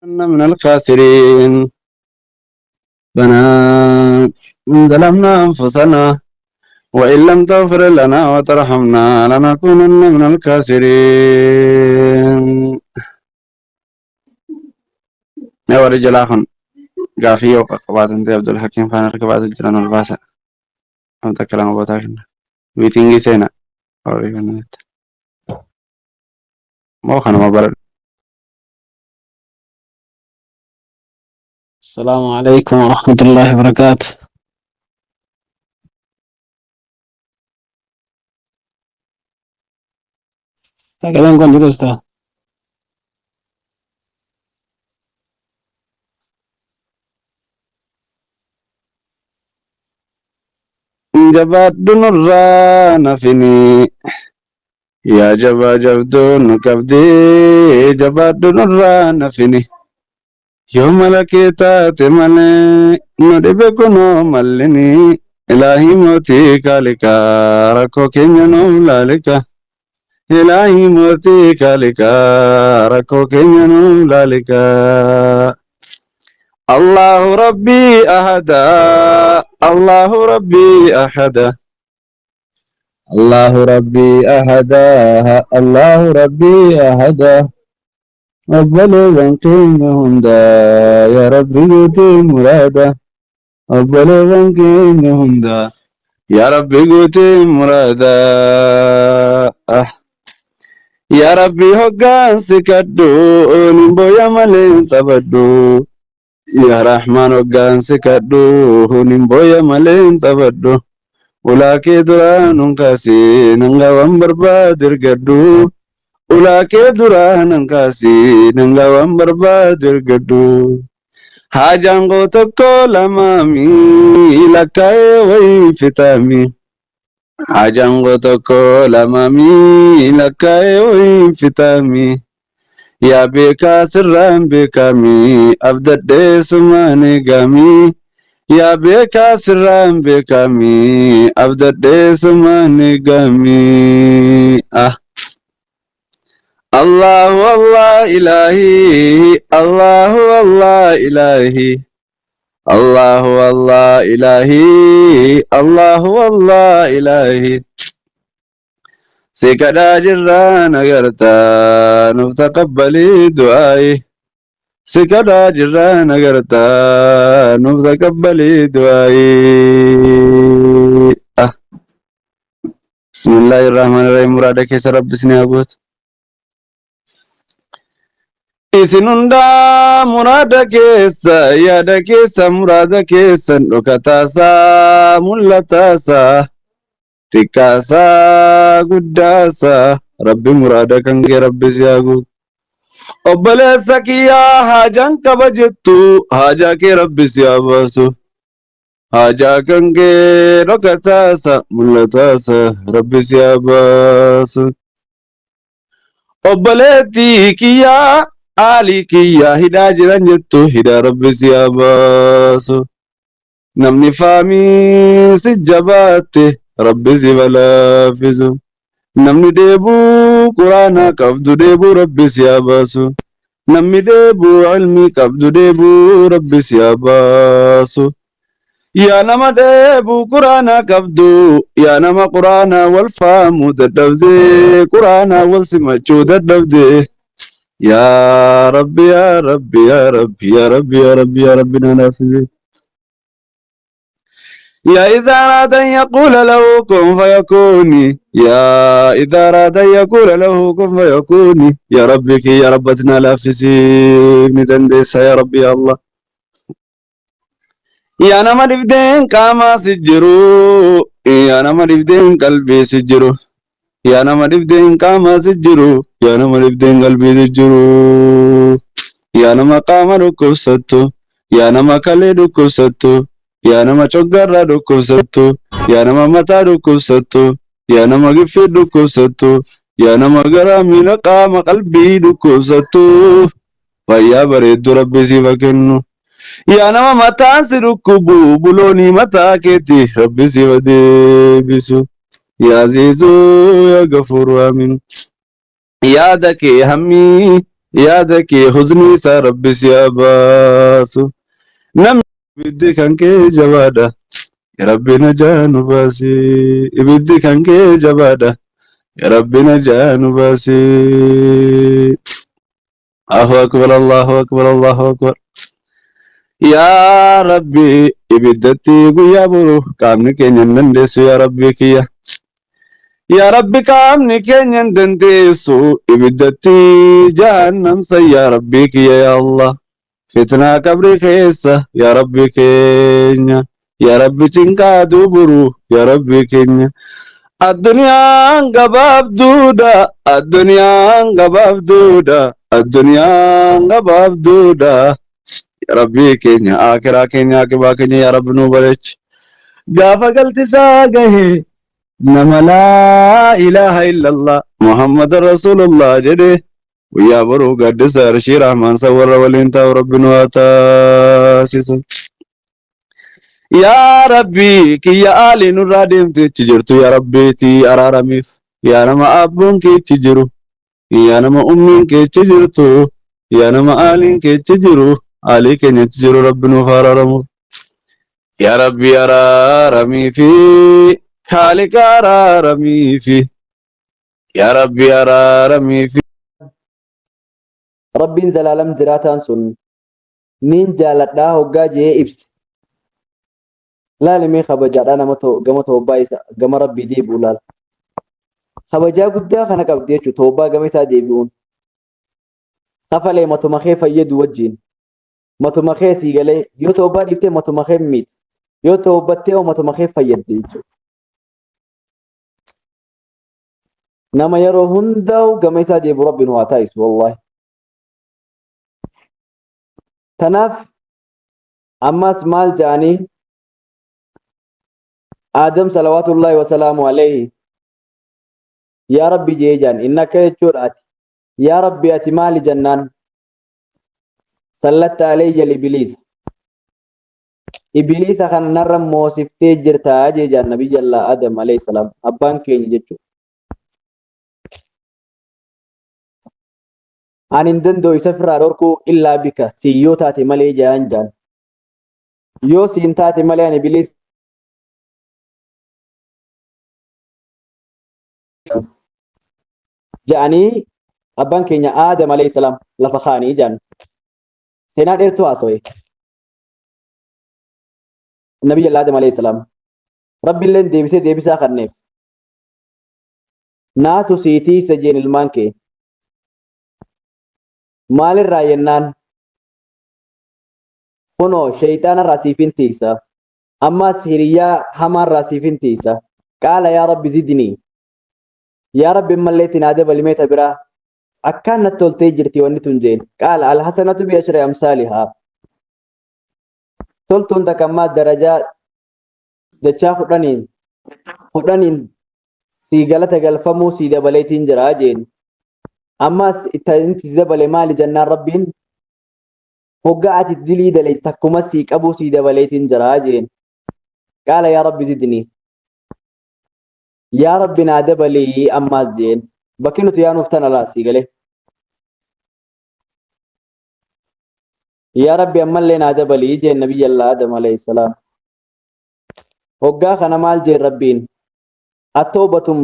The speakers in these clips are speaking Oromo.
من الخاسرين. ربنا ظلمنا أنفسنا وإن لم تغفر لنا وترحمنا لنكونن من الخاسرين. Mee warri jalaa kun gaafii yoo qaqqabaatan ta'e Abdul Hakiim faana harka baatu jiran ol baasa. Wanta akka lama bootaa kenna. Miitingii seena. Warri kanatti. Moo kanuma bara السلام عليكم ورحمة الله وبركاته. Sagaleen kun jiru ustaaz. Jabaadhu nurraa nafini. Yaa jabaa jabduu nu qabdee jabaadhu nurraa nafini. Yoo mala kee taate malee nu dhibe kunoo mallini. Ilaahii mootii kaalikaa rakkoo keenya nuuf laalika. Ilaahii mootii kaalikaa rakkoo keenya nuuf laalika. Allahu Rabbii ahada. Allahu Rabbii ahada. Allahu Rabbii ahada. Allahu Rabbii ahada. Obboleewwan keenya hundaa yaa Rabbi guutuu muraada. Obboleewwan keenya hundaa yaa Rabbi guutuu muraada. Ah. Yaa Rabbi hoggaansi kadhu nin booya malee hin taphadhu. Yaa Rahmaan hoggaansi kadhu nin booya malee hin taphadhu. Ulaa kee duraa nun kaasii nan waan barbaadu ergadhu. Ulaa kee duraa nan kaasii nan waan barbaadu ergadhu. Haajaan koo tokko lamaami lakkaa'ee wayii fixaami. Haajaan koo tokko lamaami lakkaa'ee wayii fixaami. Yaa beekaa sirraan beekami abdadhee sumaan eegami. Yaa beekaa sirraan beekami abdadhee sumaan eegami. Ah. Allahu Allah ilahi Allahu Allah ilahi Allahu Allah ilahi Allahu Allah ilahi. Si kadhaa jirraa nagartaa nuuf taqabbalii du'aayi. Si kadhaa jirraa nagartaa nuuf taqabbalii du'aayi. Ah. Bismillaahi rahmaani rahiim muraada keessa rabbi isin haa guutu. Isin hundaa muraada keessa yaada keessa muraada keessan dhokataasaa mul'ataasaa xiqqaasaa guddaasaa rabbi muraada kan kee rabbi si haa guutu. Obboleessa kiyyaa haajaan qaba jettu haajaa kee rabbi si haa baasu. Haajaa kan kee dhokataasa mul'ataasa rabbi si haa baasu. Obboleettii kiyyaa aalii kiyyaa hidhaa jiran jettu hidhaa rabbi si haa baasu. Namni faamii si jabaatte rabbi si balaafisu. Namni dheebuu quraanaa qabdu dheebuu rabbi si haa baasu. Namni dheebuu ilmii qabdu dheebuu rabbi si haa baasu. Yaa nama dheebuu quraanaa qabdu, yaa nama quraanaa wal faamuu dadhabdee, quraanaa wal simachuu dadhabdee. Yaa Rabbi, yaa Rabbi, yaa Rabbi, yaa Rabbi, yaa Rabbi, yaa Rabbi naa laaffisi. يا إذا أراد أن يقول له كن فيكون يا إذا أراد أن يقول له كن فيكون يا ربك يا ربتنا لافسي ابن دندس يا ربي يا الله Yaa nama dhibdeen qaamaa si jiru, yaa nama dhibdeen qalbii si jiru, yaa nama dhibdeen qaamaa si jiru, yaa nama dhibdeen qalbii si jiru, yaa nama qaama dhukkubsattu, yaa nama kalee dhukkubsattu, yaa nama coggarraa dhukkubsattu, yaa nama mataa dhukkubsattu, yaa nama giffii dhukkubsattu, yaa nama garaa miila qaama qalbii dhukkubsattu, fayyaa bareeddu rabbi siif haa kennu. Yaa nama mataan si dhukkubu buloonii mataa keetti rabbi si haa deebisu. Yaa Aziizuu yaa Gafuuru amiin. Yaada kee hammii Yaada kee huznii isaa Rabbi si haa baasu. Namni ibiddi kan kee jabaadha. Ya Rabbi najaa nu baasi. Ibiddi kan kee jabaadha. Ya Rabbi najaa nu baasi. Allahu akbar Allahu akbar Allahu akbar. Yaa Rabbi ibiddatti guyyaa boru qaamni keenya hin dandeessu yaa Rabbi kiyya. Yaa Rabbi qaamni keenya hin dandeessu ibiddatti jahannamsa yaa Rabbi kiyya yaa Allah. Fitnaa qabrii keessa yaa Rabbi keenya. Yaa Rabbi cinqaa duburu yaa Rabbi keenya. Addunyaan gabaabduudha addunyaan gabaabduudha addunyaan gabaabduudha. Yaa Rabbi keenya akiraa keenya akibaa keenya yaa Rabbi nuu bareechi. Gaafa galtisaa gahe nama laa ilaaha illallah Muhammad Rasulullah jedhe guyyaa boruu gaaddisa arshii rahmaan san warra waliin taa'u Rabbi nu haa taasisu. Yaa Rabbi kiyya aalii nurraa deemteechi jirtu yaa Rabbiitii araaramiif yaa nama abboon keechi jiru yaa nama ummiin keechi jirtu yaa nama aaliin keechi jiru aalii keenyachi jiru Rabbi nuuf haa araaramu. Yaa Rabbi araaramiifi Kaaliqa araaramiifi yaa Rabbi araaramiifi. Rabbiin zalaalam jiraataan sun niin jaaladhaa hoggaa je'ee ibse. Laali mee kabajaadhaa nama gama toobbaa isa gama Rabbii deebi'u laal. Kabajaa guddaa kana qabdi jechuudha toobbaa gama isaa deebi'uun. Kafalee matuma kee fayyadu wajjin. Matuma kee sii galee yoo toobbaa dhiiftee matuma kee miita. Yoo toobbattee hoo matuma kee fayyadde jechuudha. Nama yeroo hundaa'u gama isaa deebi'u Rabbi nu haa taasisu wallaahi. Tanaaf ammas maal ja'anii Aadam salawaatullaahi wasalaamu alayhi yaa Rabbi jee jaan inni akka jechuudha ati yaa Rabbi ati maali jannaan sallatta alayya ibiliisa ibiliisa kana narra moosiftee jirtaa jee jaan nabiyyallaa Aadam alayhi salaam abbaan keenya jechuudha. Ani hin danda'u isa ofirraa dhorkuu illaa bika siin yoo taate malee jaan jaan. Yoo siin taate malee ani bilis ja'anii abbaan keenya Aadam alayhi salaam lafa kaanii jaan. Seenaa dheertuu haasawe. Nabiyya Aadam alayhi salaam. Rabbiilleen deebisee deebisaa kanneef. Naatu sii tiisa jeen ilmaan kee. Maalirraa jennaan kunoo sheyxaanarraa siifin tiisa. Ammaas hiriyyaa hamaarraa siifin tiisa. Qaala yaa rabbi zidnii. Yaa rabbi ammallee itti naa dabali mee ta biraa. Akkaan natti toltee jirti wanni tun jeen. Qaala alhasanatu bi ashri amsaalihaa. Toltuun takka ammaa darajaa dachaa kudhaniin kudhaniin sii galata galfamuu sii dabaleetiin jira jeen. Ammas itti si dabale maali jennaan rabbiin hoggaa ati dilii dale takkuma sii qabuu sii dabaleetiin jira jeen. Qaala yaa rabbi zidnii. Yaa rabbi naa dabalii ammaas jeen. Bakki nuti yaanuuf tana laa sii galee. Yaa rabbi ammallee naa dabalii jeen nabiyyallaa Adam alayhi salaam. Hoggaa kana maal jeen rabbiin? Attoobatum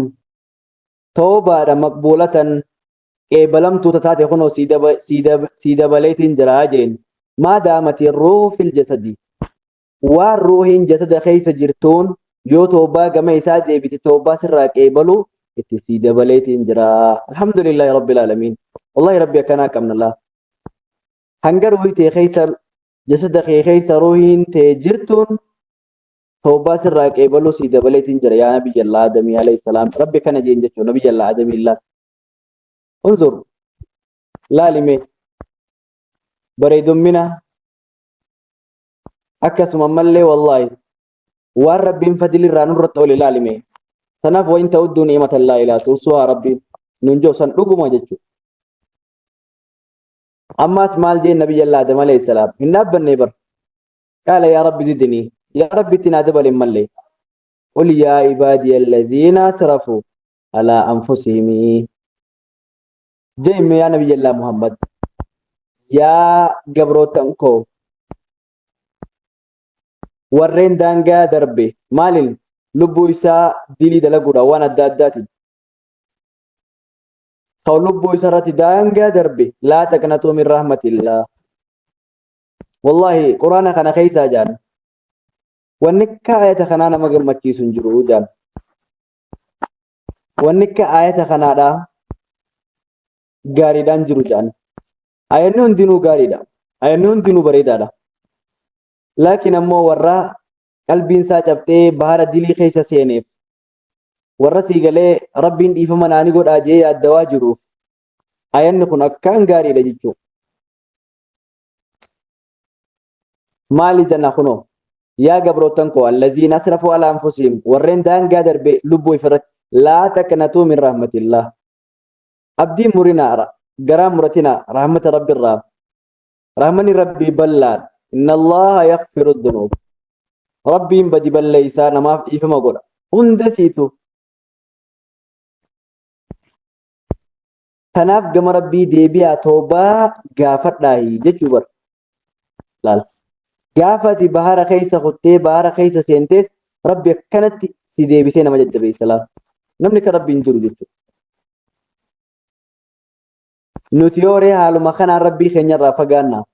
toobaadha maqbuulatan qeebalamtuu taate kunoo sii dabaleetiin jiraa jeen. Maa daamati ruuhu fil jasadi. Waan ruuhiin jasada keessa jirtuun yoo toobaa gama isaa deebite toobaa sirraa qeebalu itti sii dabaleetiin jira. Alhamdulillahi rabbil aalamiin. Wallahi rabbi akkanaa qabna laa. Hanga ruuhii tee keessa jasada kee keessa ruuhiin tee jirtuun tawbaa sirraa qeebaluu sii dabaleetiin jira yaa nabiyyallah adamii alayhi salaam rabbi kana jeen jechuu nabiyyallah adamii illaa unzur laalime bareedummina akkasuma ammallee wallaahi waan rabbiin fadilirraa nurratti oole laalime tanaaf wain ta'udduu ni'matallaahi laa tuhsuhaa rabbiin nun jiru san dhuguma jechuudha Ammaas maal jeen nabiyyallah Adam alayhi salaam hin dhaabbannee bar. Qaala yaa rabbi zidnii yaa rabbi itti naa dabali mallee. Qul yaa ibaadiya allaziina asrafu alaa anfusihim. Jee yaa nabiyyallah Muhammad. Yaa gabroottan koo warreen daangaa darbe maalin lubbuu isaa dilii dalaguudha waan adda addaatiin kan lubbuu isaa irratti daangaa darbe laa taqnatuu min rahmatillah. Wallaahi quraana kana keessaa jaan wanni akka ayata kanaa nama gammachiisu hin jiru jaan. Wanni akka ayata kanaadha gaariidhaan jiru jaan. Ayanni hundinuu gaariidha. Ayanni hundinuu bareedaadha. Laakiin ammoo warra qalbiin isaa cabxee bahara dilii keessa seeneef warra sii galee rabbiin dhiifama naani godhaa jee yaaddawaa jiruuf ayanni kun akkaan gaariidha jechuudha. Maali jenna kunoo yaa gabroottan koo allaziina asrafuu ala anfusihim warreen daangaa darbe lubbuu ifirratti laa taqnatuu min rahmatillah abdii murinaa garaa muratinaa rahmata rabbiirraa rahmanni rabbii bal'aadha inna allaha yaghfiru dhunuub rabbiin badi balleeysaa namaaf dhiifama godha hunda siitu Tanaaf gama Rabbii deebi'aa tawbaa gaafadhaahi jechuu bar. Laal. Gaafa ati bahara keessa kuttee bahara keessa seentees Rabbi akkanatti si deebisee nama jajjabeessa laal. Namni kan Rabbi hin jiru jechuudha. Nuti yoo ree haaluma kanaan Rabbii keenyarraa fagaanna.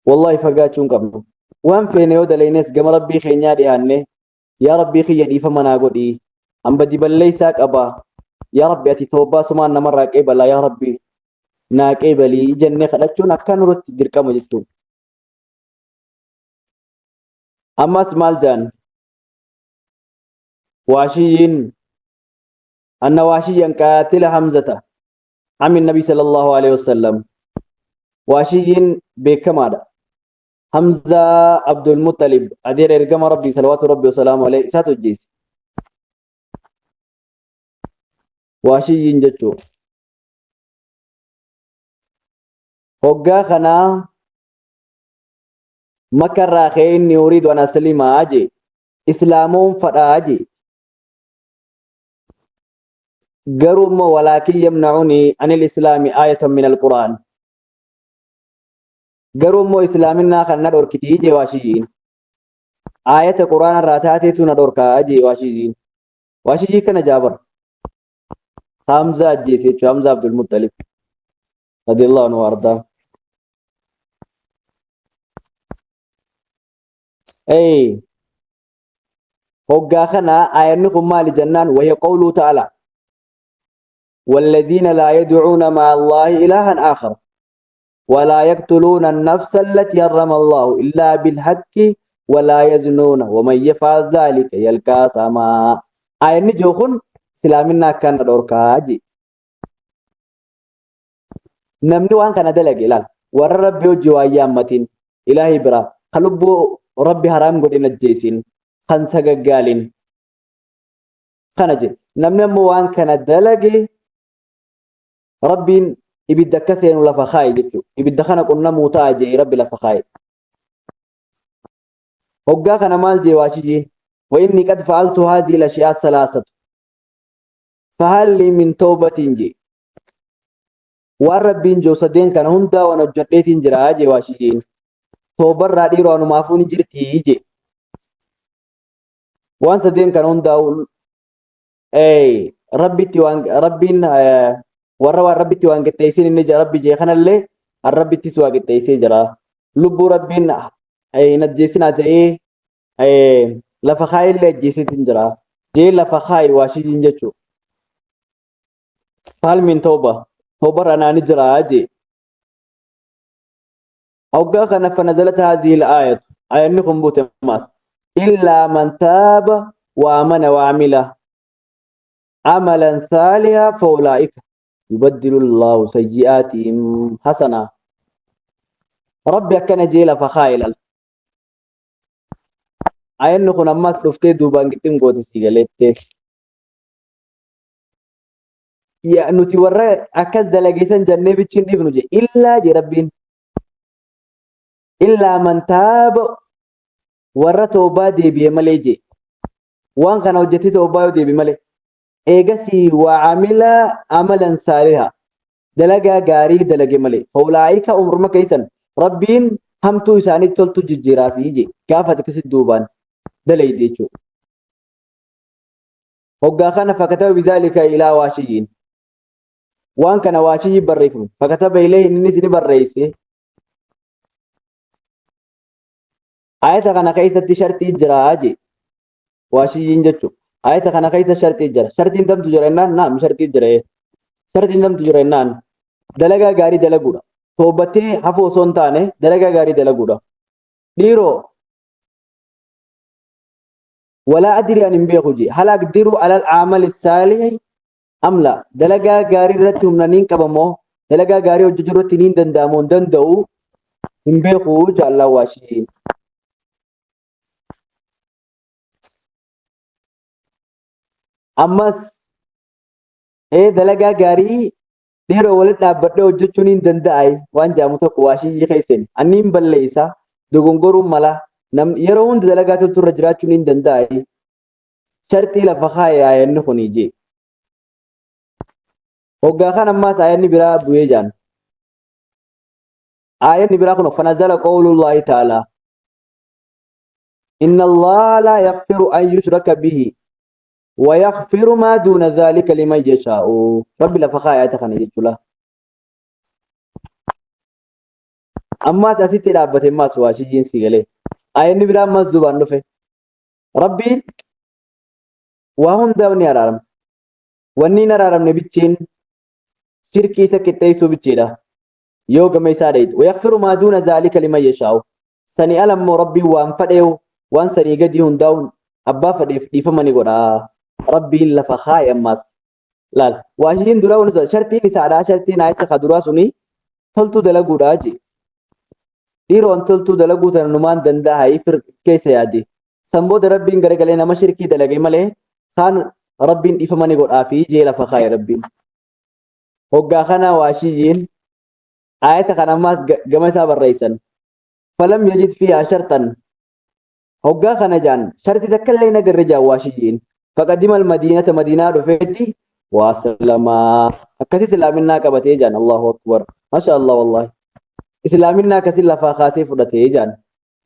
Wallahi fagaachuu hin qabnu. Waan feene yoo dalaynes gama Rabbii keenyaa dhiyaanne yaa Rabbii kiyya dhiifama naa godhi. An badi balleessaa qaba. Yaa Rabbi ati toobbaa sumaan namarraa qeebala yaa Rabbi naa qeebalii jennee kadhachuun akka nurratti dirqama jechuudha. Ammas maal jaan? Waashiyyiin anna waashiyyan qaatila Hamzata amin nabi sallallahu alaihi wasallam waashiyyiin beekamaadha. Hamzaa Abdul Muxalib adeera ergama Rabbii salawaatu Rabbii wasalaamu alayhi isaatu ajjeese. Waashiyyiin jechuu. Hoggaa kanaa makka irraa ka'ee inni uriidu an aslimaa jee islaamoon fadhaa jee garuu immoo walaakin yamna'unii anil islaami aayatan min alqur'aan Garuu immoo islaaminaa kan na dhorkitii jee waashiyyiin. Aayata quraana irraa taateetu na dhorkaa jee waashiyyiin. Waashiyyii kana jaabar. Hamza ajjeese jechuudha. Hamza Abdul Muttalib. Radiyallahu anhu ardaa. Ee hoggaa kana aayanni kun maali jennaan wahiya qawluu ta'ala. والذين لا يدعون مع الله إلها آخر ولا يقتلون النفس التي حرم الله إلا بالحق ولا يزنون ومن يفعل ذلك يلقى أثاما آيني جوخن سلامنا كان دوركا جي namni waan kana dalage ilaal warra rabbi hojii waan yaammatiin ilaahi biraa kan lubbuu rabbi haraam godhin ajjeesin kan sagaggaalin kana jedhe namni ammoo waan kana dalage Rabbiin ibidda akka seenu lafa kaaye jechuudha. Ibidda kana qunnamuu ta'a jee Rabbi lafa kaaye. Hoggaa kana maal jee waashiyyiin? Wa inni qad fa'altu haazii lashi'aa salaasatu. Fahal lii min tawbatiin jee. Waan Rabbiin jiru sadeen kana hundaa waan hojjedheetiin jira jee waashiyyiin. Toobarraa dhiiroo anumaafuu ni jirti jee. Waan sadeen kana hundaa Rabbitti waan Rabbiin warra waan Rabbitti waan qixxeessin inni Rabbi jee kanallee an Rabbittis waa qixxeessee jira. Lubbuu Rabbiin hin ajjeesinaa jedhee lafa kaayillee ajjeeseetiin jira. Jee lafa kaayi waa shiyyiin jechuudha. Faalmiin tooba toobarra naani jira jee. Hoggaa kana fanazalat haazihil aayatu aayanni kun buute maas illaa man taaba wa amana wa amila amalan saaliha faulaa'ika yubaddilu llaahu sayyi'aatihim hasanaa. Rabbi akkana jee lafa kaaye lal. Aayanni kun ammas dhuftee duubaan gixxim goote sii galeettee. Ya nuti warra akkas dalageessan jennee bichi hin dhiifnu jee illaa jee Rabbiin. Illaa man taaba warra toobaa deebi'e malee jee. Waan kana hojjetee toobaa yoo deebi'e malee. Eegasii waa amila amalan saaliha. Dalagaa gaarii dalage malee. Faulaa'ika umruma keessan Rabbiin hamtuu isaaniitti toltu jijjiiraafi je gaafa ati akkasitti duubaan dalayde jechuudha. Hoggaa kana fakataba bizaalika ilaa waashiyyiin. Waan kana waashiyyi barreeffame. Fakataba ilayhi innis ni barreesse. Ayata kana keessatti shartii jira je waashiyyiin jechuudha. Ayata kana keessa shartii jira. Shartiin tamtu jira jennaan naam shartii jira. Shartiin tamtu jira jennaan dalagaa gaarii dalaguudha. Toobattee hafuu osoo hin taane dalagaa gaarii dalaguudha. Dhiiroo walaa adrii an hin beeku jee hal aqdiru alal amali saalihi am la dalagaa gaarii irratti humna niin qaba moo dalagaa gaarii hojjechuu irratti niin danda'a moo hin danda'u hin beeku jaallaan waashii. Ammas ee dalagaa gaarii dhiiroo walitti dhaabbadhee hojjechuu niin danda'a waan jedhamu tokko waashiyyii keesseen anniin balleessa dogongoruun mala namni yeroo hunda dalagaa toltu irra jiraachuu niin danda'a sharxii lafa kaa'e aayanni kuni jee. Hoggaa kan ammaas aayanni biraa bu'ee jaan. Aayanni biraa kun fanazala qawlullaahi ta'ala. Inna Allaha laa yaghfiru an yushraka bihi wa yaghfiru maa duuna dhaalika liman yashaa'u. Rabbi lafa kaa'e aayata kana jechuudha. Ammaas asitti dhaabbate ammaas waa shiyyiin si galee. Aayanni biraa ammaas duubaan dhufe. Rabbiin waa hundaaf ni araarama. Wanni hin araaramne bichiin shirkii isa qixxeessuu bichiidha. Yoo gama isaa dhayxe. Wayakfiru maa duuna zaalika liman yashaa'u. Sanii ala immoo Rabbiin waan fadheewu waan sanii gadii hundaa'u abbaa fadheef dhiifama ni godha. Rabbiin lafa kaa'e ammaas. Laal. Waahyiin duraa wani shartiin isaadha. Shartiin aayata ka duraa suni toltuu dalaguudha jee. Dhiiroon toltuu dalaguu tana numaan danda'a fir keessa yaade. San booda Rabbiin garagalee nama shirkii dalage malee kaan Rabbiin dhiifama ni godhaafi jee lafa kaa'e Rabbiin. Hoggaa kana waashiyyiin aayata kana ammaas gama isaa barreessan. Falam yajid fiihaa sharxan. Hoggaa kana jaan sharti takka illee hin agarre jaan waashiyyiin. Faqadima almadiinata madiinaa dhufeetti waasalamaa. Akkasi islaaminaa qabatee jaan Allahu akbar. Masha Allah wallahi. Islaaminaa akkasi lafaa kaasee fudhatee jaan.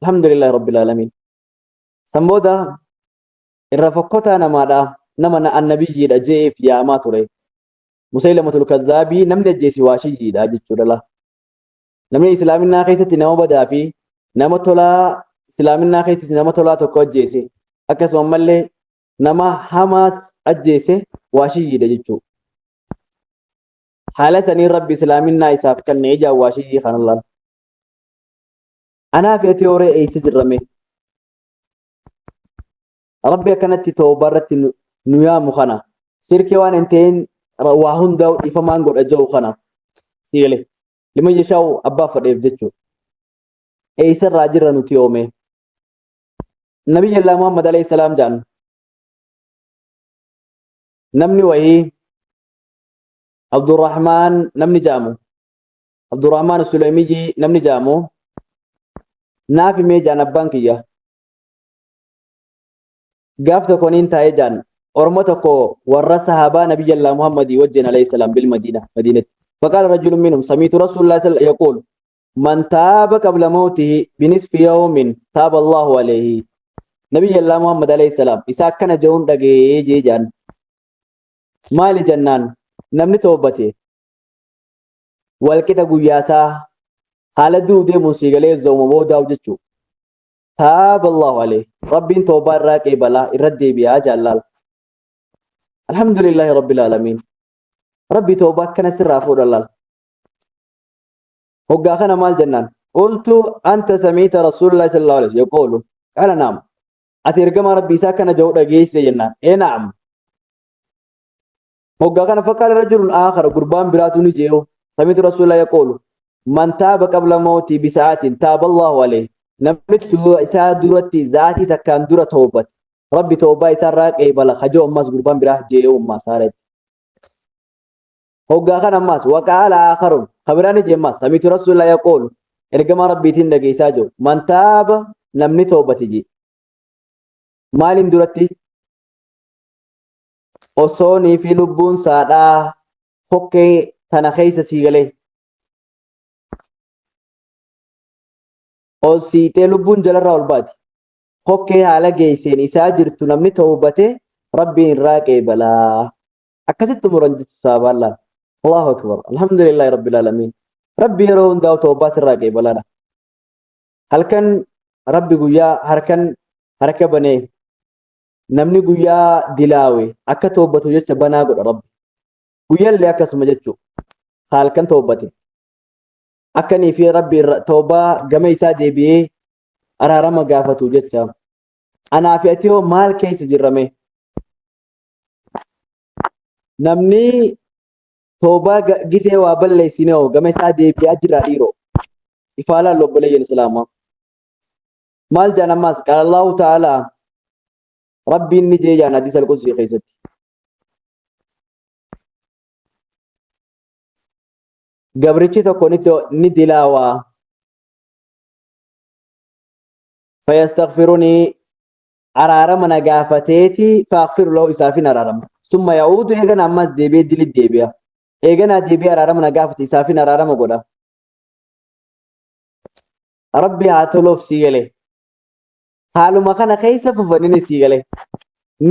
Alhamdulillahi rabbil aalamiin. San booda irra fokkotaa namaadha nama na annabiyyiidha je'eef yaamaa ture. Musaylamatul Kazzaabii namni ajjeese waashiyyiidha jechuudha la. Namni islaaminaa keessatti nama badaa fi nama tolaa islaaminaa keessatti nama tolaa tokko ajjeese akkasuma ammallee nama hamaas ajjeese waashiyyiidha jechuudha. Haala saniin rabbi islaaminaa isaaf kenne ijaan waashiyyii kana laal. Anaa fi ati horee eessa jirrame? Rabbi akkanatti tooba irratti nu yaamu kana shirkii waan hin ta'in waa hundaa'u dhiifamaan godha jiru kana siile lima yashaa'u abbaa fedheef jechuudha. Eessa irraa jirra nuti yoome? Nabiyyallaa Muhammad alayhi salaam jaan namni wayii Abdurrahmaan namni jaamu Abdurrahmaan Sulaymiyyi namni jaamu naaf himee jaan abbaan kiyya gaaf tokko niin taa'ee jaan orma tokko warra sahaabaa nabiyyallaa Muhammadii wajjin alayhi salaam bil madiina madiinatti faqaala rajulun minhum samiitu rasuulullahi sallallahu alaihi yaquulu man taaba qabla mawtihi binisfi yawmin taaba Allahu alayhi nabiyyallaa Muhammad alayhi salaam isa akkana je'uun dhagee jee jaan maali jennaan namni toobate walqixa guyyaasaa haala du'u deemuun sii galee zawma boodaa'u jechuu taaba Allahu alayhi rabbiin toobaa irraa qeebalaa irra deebi'aa jaallaal alhamdulillahi rabbil aalamiin rabbi toobaa akkana sirraa fuudha laal hoggaa kana maal jennaan qultu anta samiita rasuulullahi sallallahu alaihi yaquulu qaala naam ati ergamaa rabbii isaa kana jedhu dhageesse jennaan ee naam Hoggaa kana faqaala rajulun aakhar gurbaan biraatu ni je'u samitu rasuula yaquulu man taaba qabla mawtii bisa'aatiin taaba Allahu alayhi namni du'a isaa duratti za'atii takkaan dura toobate rabbi toobaa isaarraa qeebala hajoo ammaas gurbaan biraa je'u ammaas haaretti. Hoggaa kana ammaas waqaala aakharun kabiraan ni je'e ammaas samitu rasuula yaquulu ergamaa rabbiitiin dhageessaa jiru man taaba namni toobate je'e maaliin duratti osoonii fi lubbuun saadhaa kokkee Tana keessa sii galee. Ol siitee lubbuun jalarraa ol baati. Kokkee haala geesseen isaa jirtu namni tawbate Rabbiin irraa qeebalaa. Akkasitti muran jechu sahaabaan laal. Allahu akbar. Alhamdulillahi rabbil aalamiin. Rabbi yeroo hundaa'u tawbaa sirraa qeebalaadha. Halkan Rabbi guyyaa harkan harka banee namni guyyaa dilaawe akka tawbatu jecha banaa godha Rabbi. Guyyaallee akkasuma jechuu. Halkan tawbate. Akkanii fi Rabbi irra tawbaa gama isaa deebi'ee araarama gaafatu jecha. Anaa fi ati hoo maal keessa jirrame? Namni toobaa gisee waa balleessine hoo gama isaa deebi'aa jira dhiiroo. Ifaa laallu obboleeyyan Islaamaa. Maal jedhan ammaas qaala Allahu ta'aalaa Rabbiin ni jee jedhan hadiisa al-Qudsii keessatti. Gabrichi tokko ni dilaawaa. Fayastaghfirunii araarama na gaafateeti faaqfiru lahu isaafin araarama. Summa ya'uudu eegana ammas deebi'ee dilit deebi'a. Eeganaa deebi'ee araarama na gaafate isaafin araarama godha. Rabbi haa toluuf sii galee. Haaluma kana keessa fufanini sii galee.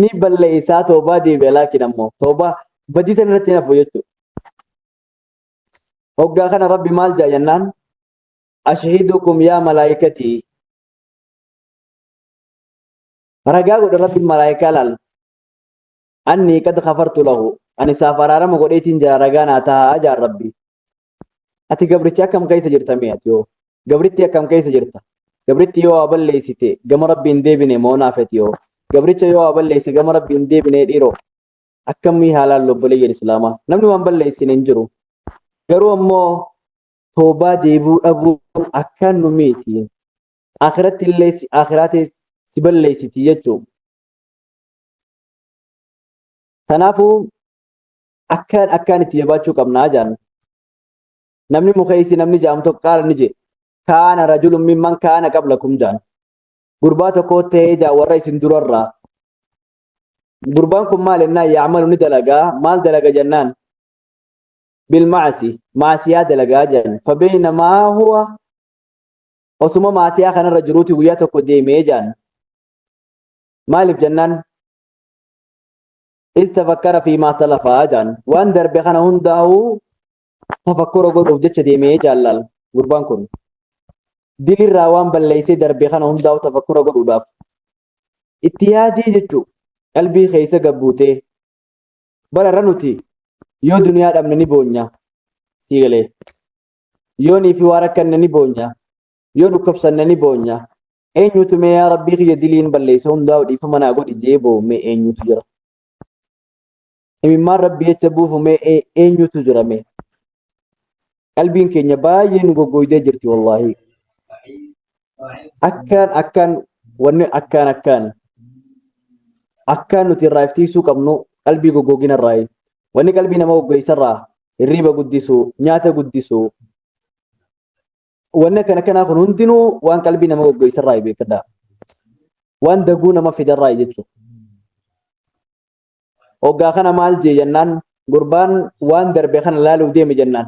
Ni balleessaa toobaa deebi'a laakiin ammoo toobaa badii san irratti hin hafu jechuudha. Hoggaa kana Rabbi maal jaa jennaan ashhidukum yaa malaayikatii ragaa godhe Rabbi malaayikaa laal annii qad kafartu lahu ani isaaf araarama godheetiin jira ragaa naa tahaa jaan Rabbi. Ati gabricha akkam keessa jirta mee ati yoo gabritti akkam keessa jirta gabritti yoo waa balleessite gama Rabbi hin deebine moo naaf ati yoo gabricha yoo waa balleesse gama Rabbi hin deebine dhiiroo akkamii haalaan obboleeyyan islaamaa namni waan balleessine hin jiru garuu ammoo toobaa deebi'uu dhabuun akkaan nu miiti akhiratti illee akhiraatis si balleessiti jechuudha. Kanaafuu akkaan akkaan itti jabaachuu qabnaa jaan. Namni mukeessi namni jaamu tokko qaala ni jedhe. Kaana rajulun mimman kaana qablakum jaan. Gurbaa tokko ta'ee jaa warra isin durarraa. Gurbaan kun maal jennaan yaamalu ni dalagaa maal dalaga jennaan bilmaasi maasiyaa dalagaa jedhan fabeeynamaa huwa osuma maasiyaa kanarra jiruuti guyyaa tokko deemee jedhan maaliif jennaan is tafakkara fi maa salafaa jedhan waan darbe kana hundaa'uu tafakkura godhuuf jecha deemee jaallaal gurbaan kun dilirraa waan balleessee darbe kana hundaa'uu tafakkura godhuudhaaf itti yaadee jechuu qalbii keessa gabbuutee bara irra nuti yoo duniyaa dhabne ni boonya sii galee yoo niifi waa rakkanne ni boonya yoo dhukkubsanne ni boonya eenyutu mee yaa rabbii kiyya diliin balleessa hundaa'u dhiifama naa godhi jee boo'u mee eenyutu jira imimmaan rabbii jecha buufu mee eenyutu jira mee qalbiin keenya baay'ee nu goggoydee jirti wallaahi akkaan akkaan wanni akkaan akkaan akkaan nuti irraa iftiisuu qabnu qalbii goggogina irraa wanni qalbii nama goggoysarraa hirriiba guddisuu nyaata guddisuu wanni akkana kanaa kun hundinuu waan qalbii nama goggoysarraa beekadha waan daguu nama fidarraa jechuudha. Hoggaa kana maal jee jennaan gurbaan waan darbe kana laaluuf deeme jennaan.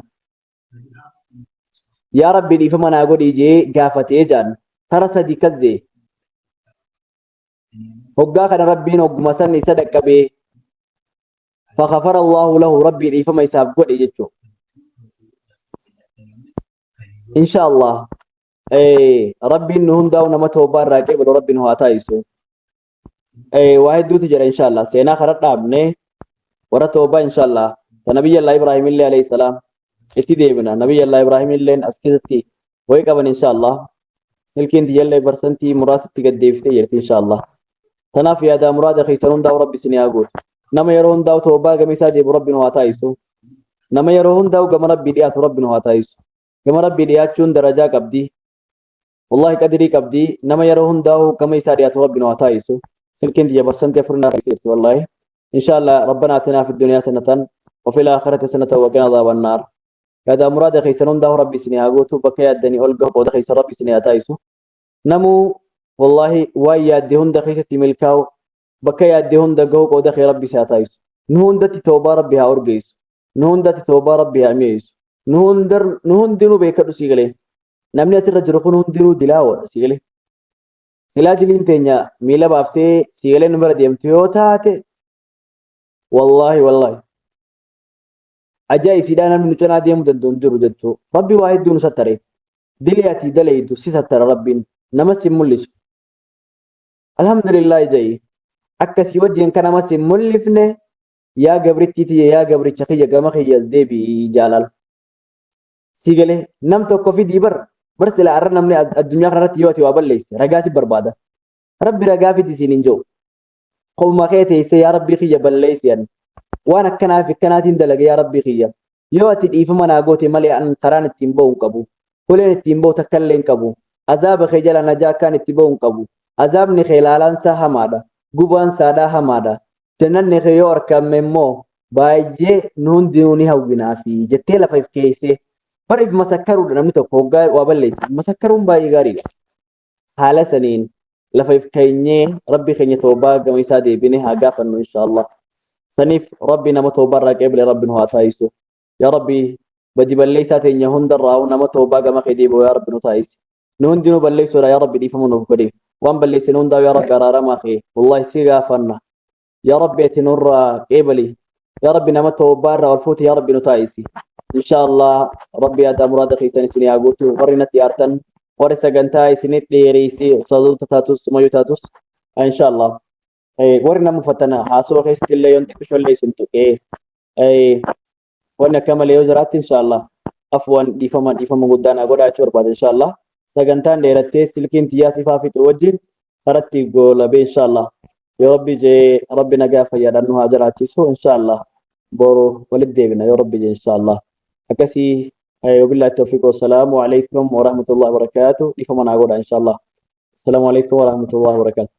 Yaa Rabbi dhiifama naa godhii jee gaafatee jaan tara sadi kas jee. Hoggaa kana Rabbiin hogguma san isa dhaqqabee fakafara Allahu lahu Rabbii dhiifama isaaf godhe jechuudha. Insha Allah Rabbiin nu hundaa'u nama toobaa irraa qeebalu Rabbi nu haa taasisu. Waa hedduutu jira inshallah seenaa kara dhaabne warra toobaa inshallah ta nabiyya Allah Ibrahim illee alayhi salaam itti deebina nabiyya Allah Ibrahim illeen as keessatti wayi qaban inshallah silkiin tiyyallee barsantii muraasatti gad deebiftee jirti inshallah tanaaf yaadaa muraada keessan hundaa'u rabbi isin haa guutu nama yeroo hundaa'u toobaa gama isaa deebu rabbi nu haa taasisu nama yeroo hundaa'u gama rabbii dhiyaatu rabbi nu haa taasisu gama rabbii dhiyaachuun darajaa qabdi Wallahi qadirii qabdi nama yeroo hundaa'u gama isaa dhiyaatu rabbi nu haa taasisu silkiin tiyya barsantii afur naa jirti wallahi inshallah rabbana atinaa fi dunya sanatan wa fil aakhirati sanatan wa qina adhaban naar yaadaa muraada keessan hundaa'u rabbi isin haa guutu bakka yaaddanii ol gahu qooda keessan rabbi isin haa taasisu namuu wallahi waan yaadde hunda keessatti milkaa'u bakka yaadde hunda gahu qooda kee rabbi si haa taasisu nu hundatti toobaa rabbi haa urgeessu Nu hundatti toobaa Rabbi haa mi'eessu. Nu hundinuu beekadhu, sii galee. Namni asirra jiru kun hundinuu dilaawoodha, sii galee. Silaa diliin teenya miila baaftee, sii galee, nu bira deemtu yoo taate, wallaahi wallaahi ajaa'isiidhaa namni nu cinaa deemuu danda'u hin jiru jechuu. Rabbi waa hedduu nu sattare. Dilii ati dalaydu si sattara Rabbiin, namas hin mul'isu. Alhamdulillah ja'i. Akkasii wajjin kan namas hin mul'ifne, yaa gabrittii tiyya, yaa gabricha kiyya, gama kiyya as deebi'i jaalala. Si galee, nam tokko fidii bar bar sila arra namni addunyaa kanarratti yoo ati waa balleesse ragaa si barbaada. Rabbi ragaa fidi siin hin jiru. Qomuma kee teessee, yaa Rabbii kiyya, balleessi an. Waan akkanaa fi akkanaatiin dalage, yaa Rabbii kiyya. Yoo ati dhiifama naa goote malee an karaan ittiin ba'u hin qabu. Huleen ittiin ba'u takka illee hin qabu. Azaaba kee jala najaa akkaan itti ba'u hin qabu. Azaabni kee laalaansaa hamaadha. Gubaan saadhaa hamaadha. Jannanni kee yoo argame immoo baay'ee nu hundinuu ni hawwinaa fi jettee lafa if keessee bar if masakkaruudha. Namni tokko hoggaa waa balleesse masakkaruun baay'ee gaariidha. Haala saniin lafa if keenyee Rabbi keenya toobaa gama isaa deebine haa gaafannu, inshaallah. Saniif Rabbi nama toobaa irraa qeebale Rabbi nu haa taasisu. Yaa Rabbi, badi balleessaa teenya hundarraa nama toobaa gama kee deebi'u yaa Rabbi nu taasisi. Nu hundinuu balleessuudha, yaa Rabbi dhiifama nuuf godhi. Waan balleessine hundaa yaa Rabbi araaramaa kee wallahi si gaafanna. Yaa Rabbi, ati nurraa qeebali. Yaa Rabbi, nama toobaa irraa ol fuute yaa Rabbi nu taasisi. Inshaallah Rabbi yaada muraada keessan isin haa guutu. Warri natti aartan, warri sagantaa isinit dheereessee, ustaazota taatus, mayyuu taatus, inshaallah warri nama uffatana haasawaa keessatti illee yoon xiqqisho illee isin tuqee wanni akka malee yoo jiraatte, inshaallah afwan, dhiifama dhiifama guddaa naa godhaa jechuu barbaada. Inshaallah sagantaan dheerattee silkiin tiyyaa sifaa fixu wajjin karatti goolabee, inshaallah yoo Rabbi jee, Rabbi nagaa fayyaadhaan nu haa jiraachisu. Inshaallah boru walitti deebina yoo Rabbi jee, inshaallah. Akkasii, wabillahi tawfiiq, wassalaamu alaikum warahmatullahi wabarakaatu. Dhiifama naa godha, inshaallah. Assalaamu alaikum warahmatullahi wabarakaatu.